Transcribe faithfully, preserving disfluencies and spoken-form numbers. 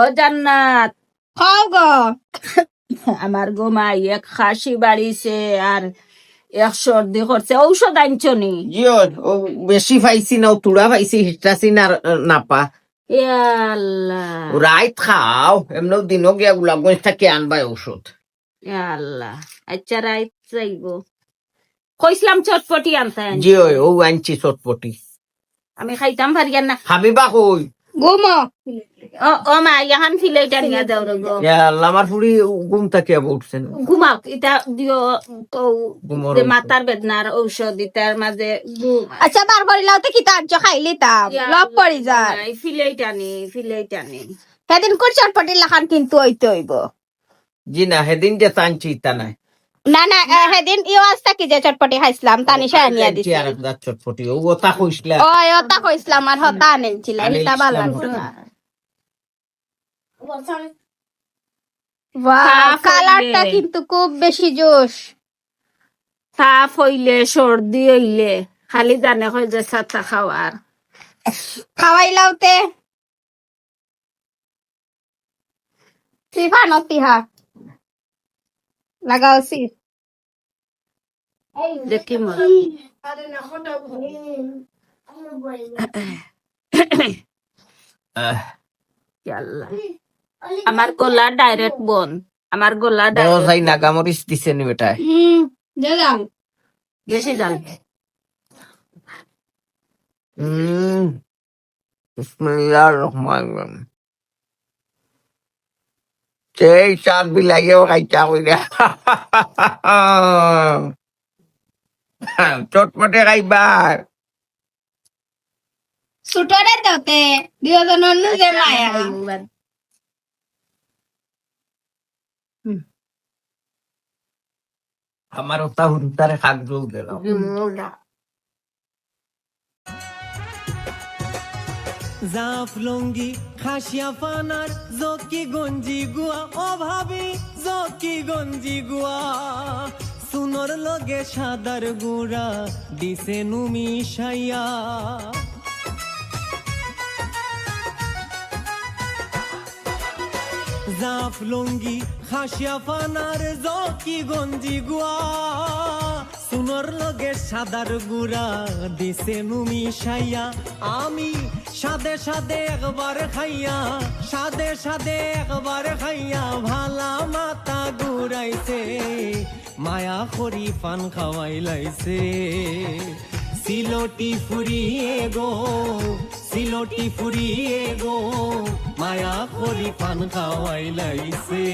ও জান্নাত, কও গো। আমার গো মাই এক খাসি বাড়িছে আর এক সর্দি করছে, ঔষধ আনছো নি? জি অয়, ও বেশি পাইছি না, ও তুড়া পাইছি, হিট্রাসিন আর নাপা। এ আল্লাহ। ও রাইত খাও, এমনেও দিনও গিয়া গোলাপগঞ্জ থাকি আনবায় ঔষধ। এ আল্লাহ। আচ্ছা, রাইত যাইবো। কইছিলাম চটপটি আনতে আনতে। জি অয়, ও আনছি চটপটি। আমি খাইতাম পারিয়ার না। হাবিবা কই? ঘুমো। ও, ও মা, ইয়াখান ফিলেইটা নিয়া দেও রে গো। ইয়া আল্লাহ, আমার ফুড়ি ঘুম থাকিয়া উঠছে না। ঘুমাও, ইটা দিও, ও, ঘুমোর যে ঔষধ। মাথার বেদনার ঔষধ, ইটার মাঝে ঘুম। আচ্ছা, বার করিলাও তো কিতা আনছো, খাইলিতাম। ইয়া লব আল্লাহ, পড়ি যায়। নাই, ফিলেইটা নি, ফিলেইটা নি। সেদিন কুর চটপটির লাখান কিন্তু অইতে অইবো। জি না, সেদিন যে চাইনছি ইতা নাই। না, না, এ, সেদিন ইও আস্তা কি যে চটপটি খাইছিলাম, তানিশা আনিয়া দিছে। আর এক জাত চটপটি, ও ওতা কইছিলা। ওই, ওতা কইছিলাম, আর হতা আনিলছিলা, হিতা ভালা লাগছে না। ওয়াও, তাপ অইলে। কালারটা কিন্তু খুব বেশি জোশ। তাপ অইলে, সর্দি অইলে, খালি জানে কয় যে ছাতা খাওয়ার। খাওয়াইলাও তে। সিফা নতিহা। লাগাও সি। দেখি মা। আহ। ইয়া আল্লাহ। আমার গলা direct বন্ধ। আমার গলা বড় direct ভাই বন্ধ। নাগামরিচ দিছে নি বেটায়? হুম, দে যাও। বেশি জাল। হুম। বিসমিল্লাহির রহমানির রহিম। সেই স্বাদ বিলাইও খাইতা কইরা। চটপটে খাইবা। ছোটরে দতে, দুইজনর নিজে মায়া। হুম। আমার ওটা হুরুতারে খাক জল দিলাম। জাফলঙ্গি, খাসিয়া ফানার, জকি গঞ্জি গুয়া, ও ভাবি, জকি গঞ্জি গুয়া। সুনর লগে সাদার গুড়া, দিছে নুমি সাইয়া। জাফলঙ্গি, খাসিয়া ফানার, জকি গঞ্জি গুয়া। সুনর লগে সাদার গুড়া দিছে নুমি সাইয়া। আমি সাদে সাদে একবার খাইয়া, সাদে সাদে একবার খাইয়া, ভালা মাথা ঘুরাইছে, মায়া করি পান খাওয়াই লাইছে। সিলটি ফুরিয়ে গো, সিলটি ফুরিয়ে গো, মায়া করি পান খাওয়াই লাইছে।